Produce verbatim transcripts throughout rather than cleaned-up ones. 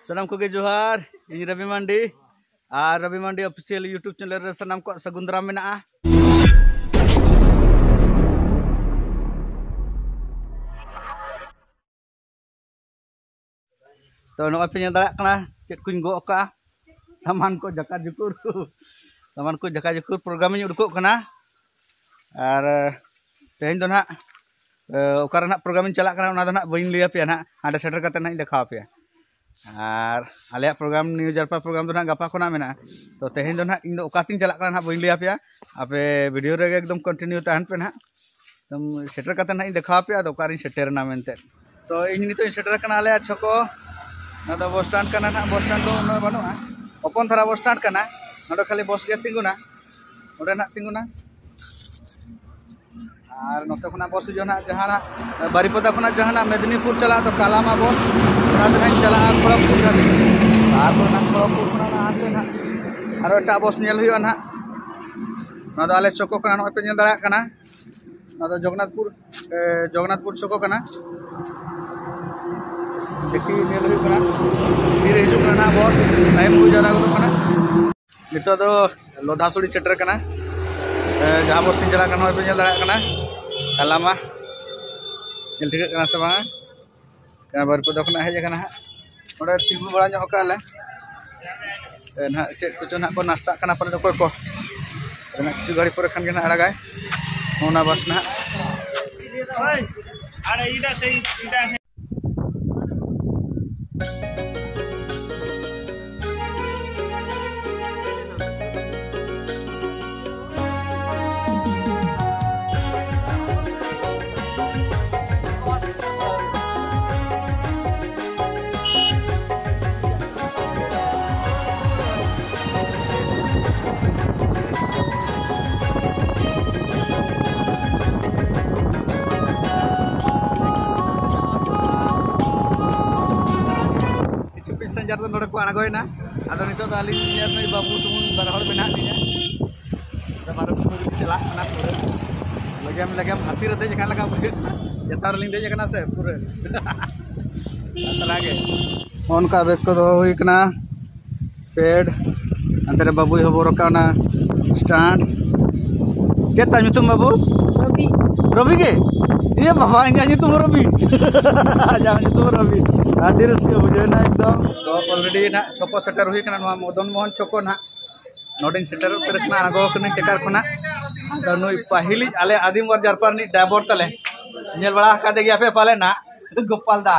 ᱥᱟᱱᱟᱢ ᱠᱚᱜᱮ ᱡᱚᱦᱟᱨ, ᱤᱧ ᱨᱚᱵᱤ ᱢᱟᱱᱰᱤ ᱟᱨ ᱨᱚᱵᱤ ᱢᱟᱱᱰᱤ ᱚᱯᱷᱤᱥᱤᱭᱟᱞ YouTube ᱪᱮᱱᱮᱞ ᱨᱮ ᱥᱟᱱᱟᱢ ᱠᱚᱣᱟᱜ ᱥᱟᱹᱜᱩᱱ ᱫᱟᱨᱟᱢ ᱢᱮᱱᱟᱜᱼᱟ᱾ ᱛᱚ ᱱᱚᱜᱼᱚᱭ ᱯᱮ ᱧᱮᱞ ᱫᱟᱲᱮᱭᱟᱜ ᱠᱟᱱᱟ ᱪᱮᱫ ᱠᱚᱧ ᱜᱚᱜ ᱠᱟᱜᱼᱟ, ᱥᱟᱢᱟᱱ ᱠᱚ ᱡᱟᱠᱟ ᱡᱩᱠᱩᱨ, ᱥᱟᱢᱟᱱ ᱠᱚ ᱡᱟᱠᱟ ᱡᱩᱠᱩᱨ ᱯᱨᱳᱜᱨᱟᱢ ᱤᱧ ᱩᱰᱩᱠᱚᱜ ᱠᱟᱱᱟ᱾ ᱟᱨ ᱛᱮᱦᱮᱧ ᱫᱚ ᱱᱟᱦᱟᱜ ᱚᱠᱟᱨᱮ ᱱᱟᱦᱟᱜ ᱯᱨᱳᱜᱨᱟᱢ ᱤᱧ ᱪᱟᱞᱟᱜ ᱠᱟᱱᱟ ᱚᱱᱟ ᱫᱚ ᱱᱟᱦᱟᱜ ᱵᱟᱹᱧ ᱞᱟᱹᱭ ᱟᱯᱮᱭᱟ ᱱᱟᱦᱟᱜ, ᱦᱟᱸᱰᱮ ᱥᱮᱴᱮᱨ ᱠᱟᱛᱮ ᱱᱟᱦᱟᱜ ᱤᱧ ᱫᱮᱠᱷᱟᱣ ᱟᱯᱮᱭᱟ᱾ ᱟᱨ ᱟᱞᱮᱭᱟᱜ ᱯᱨᱳᱜᱨᱟᱢ, ᱱᱤᱭᱩ ᱡᱟᱨᱯᱟ ᱯᱨᱳᱜᱨᱟᱢ ᱫᱚ ᱱᱟᱦᱟᱜ ᱜᱟᱯᱟ ᱠᱷᱚᱱᱟᱜ ᱢᱮᱱᱟᱜᱼᱟ᱾ ᱛᱚ ᱛᱮᱦᱮᱧ ᱫᱚ ᱱᱟᱦᱟᱜ ᱤᱧ ᱫᱚ ᱚᱠᱟᱛᱤᱧ ᱪᱟᱞᱟᱜ ᱠᱟᱱᱟ ᱱᱟᱦᱟᱜ ᱵᱟᱹᱧ ᱞᱟᱹᱭ ᱟᱯᱮᱭᱟ, ᱟᱯᱮ ᱵᱷᱤᱰᱤᱭᱳ ᱨᱮᱜᱮ ᱮᱠᱫᱚᱢ ᱠᱚᱱᱴᱤᱱᱤᱭᱩ ᱛᱟᱦᱮᱱ ᱯᱮ ᱱᱟᱦᱟᱜ᱾ ᱮᱠᱫᱚᱢ ᱥᱮᱴᱮᱨ ᱠᱟᱛᱮ ᱱᱟᱦᱟᱜ ᱤᱧ ᱫᱮᱠᱷᱟᱣ ᱟᱯᱮᱭᱟ ᱟᱫᱚ ᱚᱠᱟᱨᱤᱧ ᱥᱮᱴᱮᱨ ᱮᱱᱟ ᱢᱮᱱᱛᱮ᱾ ᱛᱚ ᱤᱧ ᱱᱤᱛᱚᱜ ᱤᱧ ᱥᱮᱴᱮᱨ ᱟᱠᱟᱱᱟ ᱟᱞᱮᱭᱟᱜ ᱪᱷᱚᱠᱚ᱾ ᱱᱚᱣᱟ ᱫᱚ ᱵᱚᱥ ᱥᱴᱮᱱᱰ ᱠᱟᱱᱟ ᱱᱟᱦᱟᱜ, ᱵᱚᱥ ᱥᱴᱮᱱᱰ ᱫᱚ ᱩᱱᱟᱹᱜ ᱵᱟᱹᱱᱩᱜᱼᱟ, ᱦᱚᱯᱚᱱ ᱫᱷᱟᱨᱟ ᱵᱚᱥ ᱥᱴᱮᱱᱰ ᱠᱟᱱᱟ᱾ ᱱᱚᱰᱮ ᱠᱷᱟᱹᱞᱤ ᱵᱚᱥ ᱜᱮ ᱛᱤᱸᱜᱩᱱᱟ, ᱱᱚᱰᱮ ᱱᱟᱦᱟᱜ ᱛᱤᱸᱜᱩᱱᱟ᱾ ᱟᱨ ᱱᱚᱛᱮ ᱠᱷᱚᱱᱟᱜ ᱵᱚᱥ ᱦᱤᱡᱩᱜᱼᱟ ᱱᱟᱦᱟᱜ ᱡᱟᱦᱟᱱᱟᱜ ᱵᱟᱨᱤᱯᱟᱫᱟ ᱠᱷᱚᱱᱟᱜ ᱡᱟᱦᱟᱱᱟᱜ ᱢᱮᱫᱽᱱᱤᱯᱩᱨ ᱪᱟᱞᱟᱜ ᱫᱚ ᱠᱟᱞᱟᱢᱟ ᱵᱚᱥ, ᱚᱱᱟ ᱫᱚ ᱱᱟᱦᱟᱜ ᱤᱧ ᱪᱟᱞᱟᱜᱼᱟ ᱠᱷᱚᱲᱚᱜᱽᱯᱩᱨ ᱫᱷᱟᱹᱵᱤᱡ᱾ ᱟᱨ ᱱᱟᱦᱟᱜ ᱠᱷᱚᱲᱚᱜᱽᱯᱩᱨ ᱠᱷᱚᱱᱟᱜ ᱱᱟᱦᱟᱜ ᱦᱟᱱᱛᱮ ᱱᱟᱦᱟᱜ ᱟᱨᱚ ᱮᱴᱟᱜ ᱵᱚᱥ ᱧᱮᱞ ᱦᱩᱭᱩᱜᱼᱟ ᱱᱟᱦᱟᱜ᱾ ᱱᱚᱣᱟ ᱫᱚ ᱟᱞᱮ ᱪᱷᱚᱠᱚ ᱠᱟᱱᱟ, ᱱᱚᱜᱼᱚᱭ ᱯᱮ ᱧᱮᱞ ᱫᱟᱲᱮᱭᱟᱜ ᱠᱟᱱᱟ᱾ ᱱᱚᱣᱟ ᱫᱚ ᱡᱚᱜᱚᱱᱱᱟᱛᱷᱯᱩᱨ, ᱮ, ᱡᱚᱜᱚᱱᱱᱟᱛᱷᱯᱩᱨ ᱪᱷᱚᱠᱚ ᱠᱟᱱᱟ᱾ ᱫᱮᱠᱷᱤ ᱧᱮᱞ ᱦᱩᱭᱩᱜ ᱠᱟᱱᱟ ᱛᱤᱨᱮ ᱦᱤᱡᱩᱜ ᱠᱟᱱᱟ ᱱᱟᱦᱟᱜ ᱵᱚᱥ, ᱴᱟᱭᱤᱢ ᱦᱩᱭ ᱡᱟᱣᱨᱟ ᱜᱚᱫᱚᱜ ᱠᱟᱱᱟ᱾ ᱱᱤᱛᱚᱜ ᱫᱚ ᱞᱚᱫᱷᱟᱥᱩᱲᱤ ᱥᱮᱴᱮᱨ ᱠᱟᱱᱟ᱾ ᱮ, ᱡᱟᱦᱟᱸ ᱵᱚᱥ ᱛᱤᱧ ᱪᱟᱞᱟᱜ ᱠᱟᱱᱟ ᱱᱚᱜᱼᱚᱭ ᱯᱮ ᱧᱮᱞ ᱫᱟᱲᱮᱭᱟᱜ ᱠᱟᱱᱟ, ᱠᱟᱞᱟᱢᱟ᱾ ᱧᱮᱞ ᱴᱷᱤᱠᱟᱹᱜ ᱠᱟᱱᱟ ᱥᱮ ᱵᱟᱝᱟ? ᱵᱟᱨᱤᱯᱟᱫᱟ ᱠᱷᱚᱱᱟᱜ ᱦᱮᱡ ᱟᱠᱟᱱᱟ ᱦᱟᱸᱜ᱾ ᱱᱚᱰᱮ ᱛᱤᱸᱜᱩ ᱵᱟᱲᱟ ᱧᱚᱜ ᱠᱟᱜᱼᱟ ᱞᱮ᱾ ᱮ, ᱱᱟᱦᱟᱜ ᱪᱮᱫ ᱠᱚᱪᱚ ᱱᱟᱦᱟᱜ ᱠᱚ ᱱᱟᱥᱛᱟᱜ ᱠᱟᱱᱟ ᱯᱟᱞᱮ ᱚᱠᱚᱭ ᱠᱚ᱾ ᱟᱫᱚ ᱱᱟᱦᱟᱜ ᱠᱤᱪᱷᱩ ᱜᱷᱟᱹᱲᱤ ᱯᱚᱨᱮ ᱠᱷᱟᱱ ᱜᱮ ᱱᱟᱦᱟᱜ ᱟᱲᱟᱜᱟᱭ ᱚᱱᱟ ᱵᱟᱥ ᱱᱟᱦᱟᱜ᱾ ᱠᱤᱪᱷᱩ ᱯᱮᱥᱮᱧᱡᱟᱨ ᱫᱚ ᱱᱚᱰᱮ ᱠᱚ ᱟᱬᱜᱚᱭᱮᱱᱟ᱾ ᱟᱫᱚ ᱱᱤᱛᱚᱜ ᱫᱚ ᱟᱹᱞᱤᱧ ᱟᱨ ᱱᱩᱭ ᱵᱟᱹᱵᱩ ᱥᱩᱢᱩᱝ ᱵᱟᱨ ᱦᱚᱲ ᱢᱮᱱᱟᱜ ᱞᱤᱧᱟ᱾ ᱟᱫᱚ ᱵᱟᱨᱚ ᱥᱩᱢᱩᱝ ᱜᱮᱞᱤᱧ ᱪᱟᱞᱟᱜ ᱠᱟᱱᱟ ᱯᱩᱨᱟᱹ᱾ ᱞᱮᱜᱮᱢ ᱞᱮᱜᱮᱢ ᱦᱟᱹᱛᱤ ᱨᱮ ᱫᱮᱡ ᱟᱠᱟᱱ ᱞᱮᱠᱟ ᱵᱩᱡᱷᱟᱹᱜ ᱠᱟᱱᱟ᱾ ᱪᱮᱛᱟᱱ ᱨᱮᱞᱤᱧ ᱫᱮᱡ ᱟᱠᱟᱱᱟ ᱥᱮ ᱯᱩᱨᱟᱹ᱾ ᱛᱟᱞᱟ ᱜᱮ᱾ ᱚᱱᱠᱟ ᱵᱮᱜᱽ ᱠᱚ ᱫᱚᱦᱚ ᱦᱩᱭ ᱠᱟᱱᱟ, ᱯᱮᱰ, ᱦᱟᱱᱛᱮ ᱨᱮ ᱵᱟᱹᱵᱩᱭ ᱦᱚᱵᱚᱨ ᱟᱠᱟᱫ ᱚᱱᱟ ᱥᱴᱟᱱᱰ᱾ ᱪᱮᱫ ᱛᱟᱢ ᱧᱩᱛᱩᱢ ᱵᱟᱹᱵᱩ? ᱨᱚᱵᱤ᱾ ᱨᱚᱵᱤ ᱜᱮ? ᱤᱭᱟᱹ ᱵᱟᱵᱟ, ᱤᱧᱟᱹᱜ ᱧᱩᱛᱩᱢ ᱦᱚᱸ ᱨᱚᱵᱤ᱾ ᱟᱡᱟᱜ ᱧᱩᱛᱩᱢ ᱦᱚᱸ ᱨᱚᱵᱤ᱾ ᱟᱹᱰᱤ ᱨᱟᱹᱥᱠᱟᱹ ᱵᱩᱡᱷᱟᱹᱣ ᱮᱱᱟ ᱮᱠᱫᱚᱢ᱾ ᱛᱚ, ᱚᱞᱨᱮᱰᱤ ᱱᱟᱦᱟᱜ ᱪᱷᱚᱠᱚ ᱥᱮᱴᱮᱨ ᱦᱩᱭ ᱠᱟᱱᱟ, ᱱᱚᱣᱟ ᱢᱚᱫᱚᱱ ᱢᱳᱦᱚᱱ ᱪᱷᱚᱠᱚ ᱱᱟᱦᱟᱜ᱾ ᱱᱚᱰᱮᱧ ᱥᱮᱴᱮᱨ ᱩᱛᱟᱹᱨ ᱠᱟᱱᱟ, ᱟᱬᱜᱚ ᱠᱟᱹᱱᱟᱹᱧ ᱴᱮᱠᱟᱨ ᱠᱷᱚᱱᱟᱜ᱾ ᱟᱫᱚ ᱱᱩᱭ ᱯᱟᱹᱦᱤᱞᱤᱡ ᱟᱞᱮ ᱟᱹᱫᱤᱢ ᱚᱣᱟᱨ ᱡᱟᱨᱯᱟ ᱨᱤᱱᱤᱡ ᱰᱨᱟᱭᱵᱷᱟᱨ ᱛᱟᱞᱮ, ᱧᱮᱞ ᱵᱟᱲᱟ ᱟᱠᱟᱫᱮ ᱜᱮᱭᱟ ᱯᱮ ᱯᱟᱞᱮ ᱱᱟᱜ, ᱜᱳᱯᱟᱞ ᱫᱟ᱾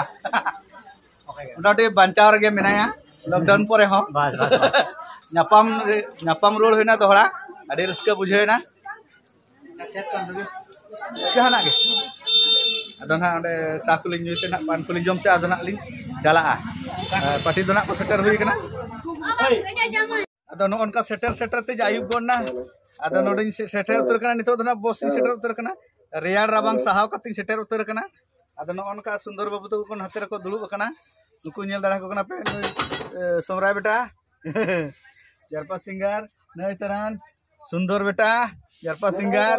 ᱢᱚᱴᱟᱢᱩᱴᱤ ᱵᱟᱧᱪᱟᱣ ᱨᱮᱜᱮ ᱢᱮᱱᱟᱭᱟ, ᱞᱚᱠᱰᱟᱣᱩᱱ ᱯᱚᱨᱮ ᱦᱚᱸ᱾ ᱵᱟᱥ, ᱵᱟᱥ, ᱵᱟᱥ᱾ ᱧᱟᱯᱟᱢ ᱨᱮ-, ᱧᱟᱯᱟᱢ ᱨᱩᱣᱟᱹᱲ ᱦᱩᱭᱱᱟ ᱫᱚᱦᱲᱟ, ᱟᱹᱰᱤ ᱨᱟᱹᱥᱠᱟᱹ ᱵᱩᱡᱷᱟᱹᱣ ᱮᱱᱟ᱾ ᱡᱟᱦᱟᱱᱟᱜ ᱜᱮ᱾ ᱟᱫᱚ ᱱᱟᱦᱟᱜ ᱚᱸᱰᱮ ᱪᱟ ᱠᱚᱞᱤᱧ ᱧᱩᱭ ᱛᱮ, ᱱᱟᱦᱟᱜ ᱯᱟᱱ ᱠᱚᱞᱤᱧ ᱡᱚᱢ ᱛᱮ, ᱟᱫᱚ ᱱᱟᱦᱟᱜ ᱞᱤᱧ ᱪᱟᱞᱟᱜᱼᱟ᱾ ᱟᱨ ᱯᱟᱴᱤ ᱫᱚ ᱱᱟᱦᱟᱜ ᱠᱚ ᱥᱮᱴᱮᱨ ᱦᱩᱭ ᱠᱟᱱᱟ᱾ ᱟᱫᱚ ᱱᱚᱜᱼᱚ ᱱᱚᱝᱠᱟ ᱥᱮᱴᱮᱨ ᱥᱮᱴᱮᱨ ᱛᱮ ᱡᱟ ᱟᱹᱭᱩᱵ ᱜᱚᱫ ᱮᱱᱟ᱾ ᱟᱫᱚ ᱱᱚᱰᱮᱧ ᱥᱮ-, ᱥᱮᱴᱮᱨ ᱩᱛᱟᱹᱨ ᱠᱟᱱᱟ, ᱱᱤᱛᱚᱜ ᱫᱚ ᱱᱟᱦᱟᱜ ᱵᱚᱥ ᱤᱧ ᱥᱮᱴᱮᱨ ᱩᱛᱟᱹᱨ ᱠᱟᱱᱟ᱾ ᱨᱮᱭᱟᱲ ᱨᱟᱵᱟᱝ ᱥᱟᱦᱟᱣ ᱠᱟᱛᱮᱧ ᱥᱮᱴᱮᱨ ᱩᱛᱟᱹᱨ ᱠᱟᱱᱟ᱾ ᱟᱫᱚ ᱱᱚᱜᱼᱚ ᱱᱚᱝᱠᱟ ᱥᱩᱱᱫᱚᱨ ᱵᱟᱹᱵᱩ ᱛᱟᱠᱚ ᱠᱚ ᱱᱟᱛᱮ ᱨᱮᱠᱚ ᱫᱩᱲᱩᱵ ᱟᱠᱟᱱᱟ᱾ ᱱᱩᱠᱩ ᱧᱮᱞ ᱫᱟᱲᱮ ᱟᱠᱚ ᱠᱟᱱᱟ ᱯᱮ, ᱱᱩᱭ, ᱮ, ᱥᱚᱢᱨᱟᱭ ᱵᱮᱴᱟ, ᱡᱟᱨᱯᱟ ᱥᱤᱝᱜᱟᱨ, ᱱᱟᱹᱭ ᱛᱟᱨᱟᱱ, ᱥᱩᱱᱫᱚᱨ ᱵᱮᱴᱟ, ᱡᱟᱨᱯᱟ ᱥᱤᱝᱜᱟᱨ,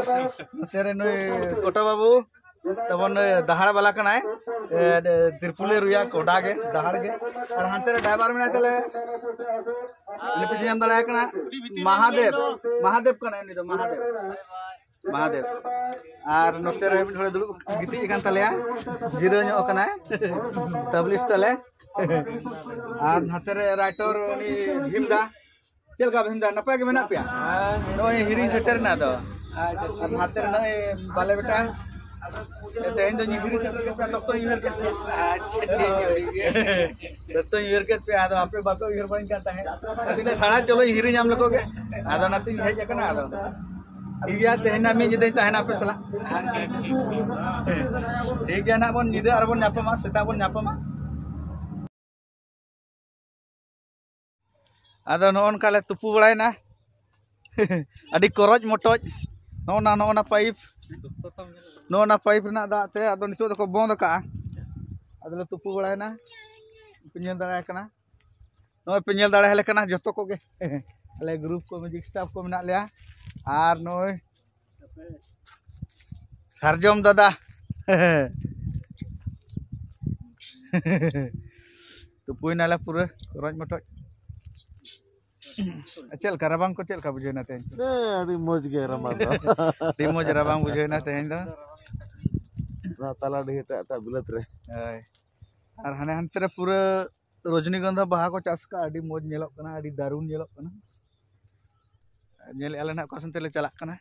ᱱᱚᱛᱮ ᱨᱮ ᱱᱩᱭ ᱠᱚᱴᱚ ᱵᱟᱹᱵᱩ, ᱛᱟᱵᱚᱱ ᱱᱩᱭ ᱫᱟᱦᱟᱲ ᱵᱟᱞᱟ ᱠᱟᱱᱟᱭ, ᱮ, ᱛᱤᱨᱯᱩᱞᱮ ᱨᱩᱭᱟ, ᱠᱚᱰᱟ ᱜᱮ, ᱫᱟᱦᱟᱲ ᱜᱮ᱾ ᱟᱨ ᱦᱟᱱᱛᱮ ᱨᱮ ᱰᱟᱭᱵᱟᱨ ᱢᱮᱱᱟᱭ ᱛᱟᱞᱮ, ᱩᱱᱤ ᱯᱮ ᱧᱮᱞ ᱫᱟᱲᱮᱭᱟᱭ ᱠᱟᱱᱟ, ᱢᱟᱦᱟᱫᱮᱵ, ᱢᱟᱦᱟᱫᱮᱵ ᱠᱟᱱᱟᱭ ᱩᱱᱤ ᱫᱚ, ᱢᱟᱦᱟᱫᱮᱵ, ᱢᱟᱦᱟᱫᱮᱵ᱾ ᱟᱨ ᱱᱚᱛᱮ ᱨᱮ ᱢᱤᱫ ᱦᱚᱲᱮ ᱫᱩᱲᱩᱵ ᱜᱤᱛᱤᱡ ᱟᱠᱟᱱ ᱛᱟᱞᱮᱭᱟ, ᱡᱤᱨᱟᱹᱣ ᱧᱚᱜ ᱟᱠᱟᱱᱟᱭ, ᱛᱟᱵᱞᱤᱥ ᱛᱟᱞᱮ᱾ ᱟᱨ ᱱᱟᱛᱮ ᱨᱮ ᱨᱟᱭᱴᱚᱨ ᱩᱱᱤ ᱵᱷᱤᱢ ᱫᱟ, ᱪᱮᱫ ᱞᱮᱠᱟ ᱵᱷᱤᱢ ᱫᱟ, ᱱᱟᱯᱟᱭ ᱜᱮ ᱢᱮᱱᱟᱜ ᱯᱮᱭᱟ? ᱦᱮᱸ᱾ ᱱᱚᱜᱼᱚᱭ ᱦᱤᱨᱤᱧ ᱥᱮᱴᱮᱨ ᱮᱱᱟ ᱫᱚ᱾ ᱟᱪᱪᱷᱟ, ᱴᱷᱤᱠ ᱟᱨ ᱜᱮᱭᱟ᱾ ᱱᱟᱛᱮ ᱨᱮ ᱱᱚᱜᱼᱚᱭ ᱵᱟᱞᱮ ᱵᱮᱴᱟ᱾ ᱛᱮᱦᱮᱧ ᱫᱚ ᱦᱤᱨᱤ ᱥᱮᱴᱮᱨ ᱠᱮᱫ ᱯᱮᱭᱟ, ᱛᱚᱠᱛᱚᱧ ᱩᱭᱦᱟᱹᱨ ᱠᱮᱫ ᱯᱮᱭᱟ᱾ ᱟᱪᱪᱷᱟ, ᱴᱷᱤᱠ ᱜᱮᱭᱟ, ᱴᱷᱤᱠ ᱜᱮᱭᱟ᱾ ᱛᱚᱠᱛᱚᱧ ᱩᱭᱦᱟᱹᱨ ᱠᱮᱫ ᱯᱮᱭᱟ, ᱟᱫᱚ ᱟᱯᱮ ᱵᱟᱯᱮ ᱩᱭᱦᱟᱹᱨ ᱵᱟᱹᱧ ᱠᱟᱱ ᱛᱟᱦᱮᱸᱫ᱾ ᱟᱫᱚ ᱥᱟᱲᱟ ᱪᱚᱞᱚᱧ ᱦᱤᱨᱤᱧ ᱟᱢ ᱞᱮᱠᱚ ᱜᱮ᱾ ᱟᱫᱚ ᱚᱱᱟᱛᱤᱧ ᱦᱮᱡ ᱟᱠᱟᱱᱟ᱾ ᱟᱫᱚ ᱴᱷᱤᱠ ᱜᱮᱭᱟ, ᱛᱮᱦᱮᱧ ᱱᱟᱜ ᱢᱤᱫ ᱧᱤᱫᱟᱹᱧ ᱛᱟᱦᱮᱱᱟ ᱟᱯᱮ ᱥᱟᱞᱟᱜ᱾ ᱟᱪᱪᱷᱟ, ᱴᱷᱤᱠ, ᱴᱷᱤᱠ᱾ ᱴᱷᱤᱠ ᱜᱮᱭᱟ, ᱱᱟᱜ ᱵᱚᱱ ᱧᱤᱫᱟᱹ ᱟᱨ ᱵᱚᱱ ᱧᱟᱯᱟᱢᱟ, ᱥᱮᱛᱟᱜ ᱵᱚᱱ ᱧᱟᱯᱟᱢᱟ᱾ ᱟᱫᱚ ᱱᱚᱜᱼᱚ ᱱᱚᱝᱠᱟ ᱞᱮ ᱛᱩᱯᱩ ᱵᱟᱲᱟᱭᱮᱱᱟ᱾ ᱟᱹᱰᱤ ᱠᱚᱨᱚᱡ ᱢᱚᱴᱚᱡ᱾ ᱱᱚᱜᱼᱚ ᱱᱟ, ᱱᱚᱜᱼᱚ ᱱᱟ ᱯᱟᱭᱤᱯ, ᱱᱚᱜᱼᱚ ᱱᱟ ᱯᱟᱭᱤᱯ ᱨᱮᱱᱟᱜ ᱫᱟᱜ ᱛᱮ ᱟᱫᱚ ᱱᱤᱛᱚᱜ ᱫᱚᱠᱚ ᱵᱚᱱᱫ ᱟᱠᱟᱜᱼᱟ᱾ ᱟᱫᱚ ᱞᱮ ᱛᱩᱯᱩ ᱵᱟᱲᱟᱭᱮᱱᱟ᱾ ᱯᱮ ᱧᱮᱞ ᱫᱟᱲᱮᱭᱟᱭ ᱠᱟᱱᱟ, ᱱᱚᱜᱼᱚᱭ ᱯᱮ ᱧᱮᱞ ᱫᱟᱲᱮᱭᱟᱞᱮ ᱠᱟᱱᱟ ᱡᱚᱛᱚ ᱠᱚᱜᱮ᱾ ᱟᱞᱮ ᱜᱨᱩᱯ ᱠᱚ, ᱢᱤᱣᱡᱤᱠ ᱥᱴᱟᱯ ᱠᱚ ᱢᱮᱱᱟᱜ ᱞᱮᱭᱟ᱾ ᱟᱨ ᱱᱚᱜᱼᱚᱭ ᱥᱟᱨᱡᱚᱢ ᱫᱟᱫᱟ᱾ ᱛᱩᱯᱩᱭᱱᱟᱞᱮ ᱯᱩᱨᱟᱹ ᱨᱚᱡ ᱢᱚᱴᱚᱡ᱾ ᱪᱮᱫ ᱞᱮᱠᱟ ᱨᱟᱵᱟᱝ ᱠᱚ, ᱪᱮᱫ ᱞᱮᱠᱟ ᱵᱩᱡᱷᱟᱹᱣᱱᱟ ᱛᱮᱦᱮᱧ? ᱦᱮᱸ, ᱟᱹᱰᱤ ᱢᱚᱡᱽ ᱜᱮ ᱨᱟᱵᱟᱝ ᱫᱚ᱾ ᱟᱹᱰᱤ ᱢᱚᱡᱽ ᱨᱟᱵᱟᱝ ᱵᱩᱡᱷᱟᱹᱣᱱᱟ ᱛᱮᱦᱮᱧ ᱫᱚ᱾ ᱱᱚᱣᱟ ᱛᱟᱞᱟ ᱰᱤᱦᱟᱹ ᱮᱴᱟᱜ ᱮᱴᱟᱜ ᱵᱤᱞᱟᱹᱛ ᱨᱮ᱾ ᱦᱳᱭ᱾ ᱟᱨ ᱦᱟᱱᱮ ᱦᱟᱱᱛᱮ ᱨᱮ ᱯᱩᱨᱟᱹ ᱨᱚᱡᱽᱱᱤᱜᱚᱱᱫᱷᱟ ᱵᱟᱦᱟ ᱠᱚ ᱪᱟᱥ ᱠᱟᱜᱼᱟ, ᱟᱹᱰᱤ ᱢᱚᱡᱽ ᱧᱮᱞᱚᱜ ᱠᱟᱱᱟ, ᱟᱹᱰᱤ ᱫᱟᱨᱩᱱ ᱧᱮᱞᱚᱜ ᱠᱟᱱᱟ᱾ ᱧᱮᱞᱮᱫᱼᱟ ᱞᱮ ᱱᱟᱦᱟᱜ ᱚᱠᱟ ᱥᱮᱱ ᱛᱮᱞᱮ ᱪᱟᱞᱟᱜ ᱠᱟᱱᱟ᱾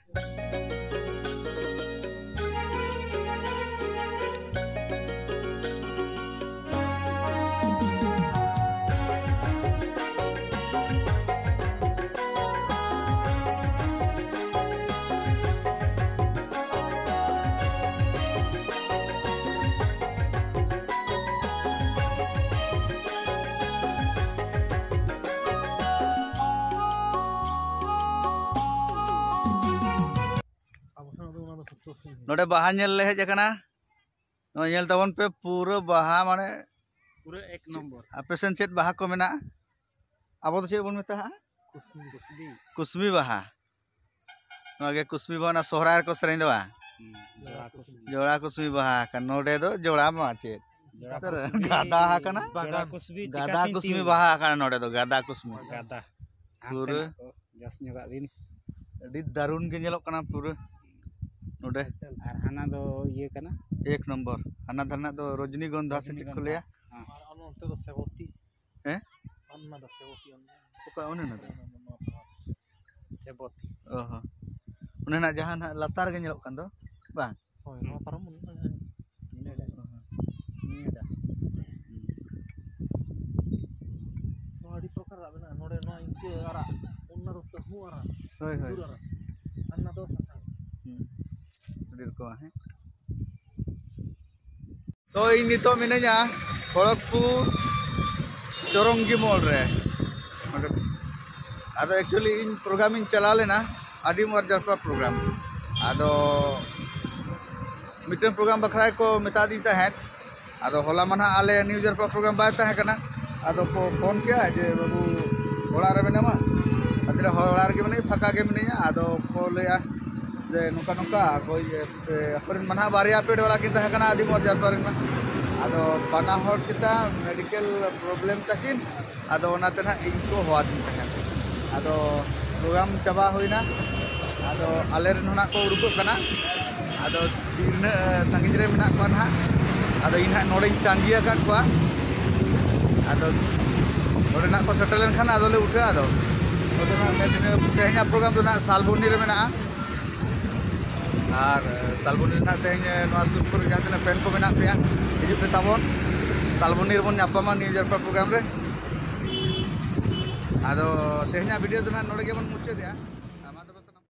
ᱱᱚᱰᱮ ᱵᱟᱦᱟ ᱧᱮᱞ ᱞᱮ ᱦᱮᱡ ᱟᱠᱟᱱᱟ᱾ ᱱᱚᱜᱼᱚᱭ ᱧᱮᱞ ᱛᱟᱵᱚᱱ ᱯᱮ, ᱯᱩᱨᱟᱹ ᱵᱟᱦᱟ ᱢᱟᱱᱮ ᱯᱩᱨᱟᱹ ᱮᱠ ᱱᱚᱢᱵᱚᱨ᱾ ᱟᱯᱮ ᱥᱮᱱ ᱪᱮᱫ ᱵᱟᱦᱟ ᱠᱚ ᱢᱮᱱᱟᱜᱼᱟ? ᱟᱵᱚ ᱫᱚ ᱪᱮᱫ ᱵᱚᱱ ᱢᱮᱛᱟᱜᱼᱟ? ᱠᱩᱥᱵᱤ᱾ ᱠᱩᱥᱵᱤ ᱵᱟᱦᱟ᱾ ᱱᱚᱣᱟ ᱜᱮ ᱠᱩᱥᱵᱤ ᱵᱟᱦᱟ, ᱚᱱᱟ ᱥᱚᱦᱨᱟᱭ ᱨᱮᱠᱚ ᱥᱮᱨᱮᱧ ᱫᱚ ᱵᱟᱝ? ᱦᱩᱸ, ᱡᱚᱲᱟ ᱠᱩᱥᱵᱤ᱾ ᱡᱚᱲᱟ ᱠᱩᱥᱵᱤ ᱵᱟᱦᱟ ᱠᱟᱱᱟ᱾ ᱱᱚᱰᱮ ᱫᱚ ᱡᱚᱲᱟ ᱢᱟ ᱪᱮᱫ? ᱡᱚᱲᱟ ᱠᱩᱥᱵᱤ᱾ ᱜᱟᱫᱟ ᱟᱠᱟᱱᱟ? ᱡᱚᱲᱟ ᱠᱩᱥᱵᱤ ᱜᱟᱫᱟ ᱪᱤᱠᱟᱹᱛᱤᱧ ᱠᱩᱥᱵᱤ ᱛᱤᱸᱜᱩ? ᱵᱟᱦᱟ ᱟᱠᱟᱱᱟ ᱱᱚᱰᱮ ᱫᱚ, ᱜᱟᱫᱟ ᱠᱩᱥᱵᱤ᱾ ᱜᱟᱫᱟ᱾ ᱯᱩᱨᱟᱹ᱾ ᱦᱟᱱᱛᱮᱱᱟᱜ ᱠᱚ ᱡᱟᱥ ᱧᱚᱜᱟᱜ ᱵᱤᱱ᱾ ᱟᱹᱰᱤ ᱫᱟᱨᱩᱱ ᱜᱮ ᱧᱮᱞᱚᱜ ᱠᱟᱱᱟ ᱯᱩᱨᱟᱹ ᱱᱚᱰᱮ᱾ ᱟᱨ ᱦᱟᱱᱟ ᱫᱚ ᱤᱭᱟᱹ ᱠᱟᱱᱟ? ᱮᱠ ᱱᱚᱢᱵᱚᱨ᱾ ᱦᱟᱱᱟ ᱫᱷᱟᱨᱮᱱᱟᱜ ᱫᱚ ᱨᱚᱡᱽᱱᱤᱜᱚᱱᱫᱷᱟ ᱥᱮ ᱪᱮᱫ ᱠᱚ ᱨᱚᱡᱽᱱᱤᱜᱚᱱᱫᱷᱟ᱾ ᱞᱟᱹᱭᱟ? ᱦᱮᱸ᱾ ᱟᱨ ᱚᱱᱟ ᱚᱱᱛᱮ ᱫᱚ ᱥᱮᱵᱚᱛᱤ᱾ ᱦᱮᱸ? ᱚᱱᱟ ᱫᱚ ᱥᱮᱵᱚᱛᱤ, ᱚᱱᱟ᱾ ᱚᱠᱟ ᱚᱱᱮ ᱚᱱᱟ ᱫᱚ? ᱚᱱᱟ, ᱚᱱᱟ, ᱚᱱᱟ᱾ ᱥᱮᱵᱚᱛᱤ᱾ ᱚ ᱦᱚᱸ᱾ ᱚᱱᱮ ᱱᱟᱜ ᱡᱟᱦᱟᱸ ᱱᱟᱜ ᱞᱟᱛᱟᱨ ᱨᱮᱜᱮ ᱧᱮᱞᱚᱜ ᱠᱟᱱ ᱫᱚ, ᱵᱟᱝ? ᱦᱳᱭ, ᱱᱚᱣᱟ ᱯᱟᱨᱚᱢ ᱢᱮᱱᱟᱜᱼᱟ᱾ ᱚ ᱦᱚᱸ᱾ ᱱᱤᱭᱟᱹ ᱫᱚ᱾ ᱱᱚᱣᱟ ᱟᱹᱰᱤ ᱯᱨᱚᱠᱟᱨᱟᱜ ᱢᱮᱱᱟᱜᱼᱟ᱾ ᱱᱚᱰᱮ ᱱᱚᱣᱟ ᱤᱱᱠᱟᱹ ᱟᱨᱟᱜ, ᱚᱱᱟ ᱫᱚ ᱛᱟᱹᱦᱩ ᱟᱨᱟᱜ, ᱦᱳᱭ, ᱦᱳᱭ᱾ ᱥᱤᱸᱫᱩᱨ ᱟᱨᱟᱜ᱾ ᱟᱨ ᱚᱱᱟ ᱫᱚ ᱥᱟᱥᱟᱝ᱾ ᱦᱩᱸ᱾ ᱟᱹᱰᱤ ᱨᱚᱠᱚᱢᱟᱜ, ᱦᱮᱸ᱾ ᱛᱚ, ᱤᱧ ᱱᱤᱛᱚᱜ ᱢᱤᱱᱟᱹᱧᱟ ᱠᱷᱚᱲᱚᱜᱽᱯᱩᱨ ᱪᱚᱨᱚᱝᱜᱤ ᱢᱳᱲ ᱨᱮ᱾ ᱱᱚᱰᱮ, ᱟᱫᱚ actually ᱤᱧ program ᱤᱧ ᱪᱟᱞᱟᱣ ᱞᱮᱱᱟ, ᱟᱹᱫᱤᱢ ᱚᱣᱟᱨ ᱡᱟᱨᱯᱟ program᱾ ᱟᱫᱚ ᱢᱤᱫᱴᱮᱱ program ᱵᱟᱠᱷᱨᱟ ᱜᱮᱠᱚ ᱢᱮᱛᱟᱫᱤᱧ ᱛᱟᱦᱮᱸᱫ᱾ ᱟᱫᱚ ᱦᱚᱞᱟ ᱢᱟ ᱱᱟᱦᱟᱜ ᱟᱞᱮ ᱱᱤᱭᱩ ᱡᱟᱨᱯᱟ program ᱵᱟᱭ ᱛᱟᱦᱮᱸ ᱠᱟᱱᱟ᱾ ᱟᱫᱚ ᱠᱚ ᱯᱷᱳᱱ ᱠᱮᱜᱼᱟ ᱡᱮ, "ᱵᱟᱹᱵᱩ, ᱚᱲᱟᱜ ᱨᱮ ᱢᱮᱱᱟᱢᱟ?" ᱟᱫᱚ ᱦᱚᱲ ᱚᱲᱟᱜ ᱨᱮᱜᱮ ᱢᱮᱱᱟᱹᱧᱟ, ᱯᱷᱟᱸᱠᱟ ᱜᱮ ᱢᱤᱱᱟᱹᱧᱟ᱾ ᱟᱫᱚ ᱠᱚ ᱞᱟᱹᱭᱟ ᱡᱮ, "ᱱᱚᱝᱠᱟ ᱱᱚᱝᱠᱟ ᱚᱠᱚᱭ, ᱮ, ᱟᱠᱚᱨᱮᱱ ᱢᱟ ᱱᱟᱦᱟᱜ ᱵᱟᱨᱭᱟ ᱯᱮᱰ ᱵᱟᱞᱟ ᱠᱤᱱ ᱛᱟᱦᱮᱸ ᱠᱟᱱᱟ ᱟᱹᱫᱤᱢ ᱚᱣᱟᱨ ᱡᱟᱨᱯᱟ ᱨᱮᱱ ᱢᱟ᱾ ᱟᱫᱚ ᱵᱟᱱᱟ ᱦᱚᱲ ᱪᱮᱛᱟ ᱢᱮᱰᱤᱠᱮᱞ ᱯᱨᱚᱵᱞᱮᱢ ᱛᱟᱹᱠᱤᱱ, ᱟᱫᱚ ᱚᱱᱟᱛᱮ ᱱᱟᱦᱟᱜ ᱤᱧ ᱠᱚ ᱦᱚᱦᱚᱣᱟᱫᱤᱧ ᱛᱟᱦᱮᱸᱫ᱾ ᱟᱫᱚ ᱯᱨᱳᱜᱨᱟᱢ ᱪᱟᱵᱟ ᱦᱩᱭᱱᱟ᱾ ᱟᱫᱚ ᱟᱞᱮ ᱨᱮᱱ ᱦᱚᱸ ᱱᱟᱜ ᱠᱚ ᱩᱰᱩᱠᱚᱜ ᱠᱟᱱᱟ᱾ ᱟᱫᱚ ᱛᱤᱱᱟᱹᱜ ᱥᱟᱺᱜᱤᱧ ᱨᱮ ᱢᱮᱱᱟᱜ ᱠᱚᱣᱟ ᱱᱟᱦᱟᱜ, ᱟᱫᱚ ᱤᱧ ᱱᱟᱦᱟᱜ ᱱᱚᱰᱮᱧ ᱛᱟᱺᱜᱤ ᱟᱠᱟᱫ ᱠᱚᱣᱟ᱾ ᱟᱫᱚ ᱱᱚᱰᱮ ᱱᱟᱜ ᱠᱚ ᱥᱮᱴᱮᱨ ᱞᱮᱱᱠᱷᱟᱱ ᱟᱫᱚᱞᱮ ᱩᱴᱷᱟᱹᱜᱼᱟ᱾ ᱟᱫᱚ ᱱᱚᱰᱮ ᱱᱟᱜ ᱛᱮᱦᱮᱧᱟᱜ ᱯᱨᱳᱜᱨᱟᱢ ᱫᱚ ᱱᱟᱜ ᱥᱟᱞᱵᱚᱱᱤ ᱨᱮ ᱢᱮᱱᱟᱜᱼᱟ᱾ ᱟᱨ ᱥᱟᱞᱵᱚᱱᱤ ᱨᱮᱱᱟᱜ ᱛᱮᱦᱮᱧ ᱱᱚᱣᱟ ᱥᱩᱨ ᱠᱚᱨᱮ ᱡᱟᱦᱟᱸ ᱛᱤᱱᱟᱹᱜ ᱯᱷᱮᱱ ᱠᱚ ᱢᱮᱱᱟᱜ ᱯᱮᱭᱟ, ᱦᱤᱡᱩᱜ ᱯᱮ ᱛᱟᱵᱚᱱ, ᱥᱟᱞᱵᱚᱱᱤ ᱨᱮᱵᱚᱱ ᱧᱟᱯᱟᱢᱟ ᱱᱤᱭᱩ ᱡᱟᱨᱯᱟ ᱯᱨᱳᱜᱨᱟᱢ ᱨᱮ᱾ ᱟᱫᱚ ᱛᱮᱦᱮᱧᱟᱜ ᱵᱷᱤᱰᱤᱭᱳ ᱫᱚ ᱱᱟᱜ ᱱᱚᱰᱮ ᱜᱮᱵᱚᱱ ᱢᱩᱪᱟᱹᱫᱮᱜᱼᱟ᱾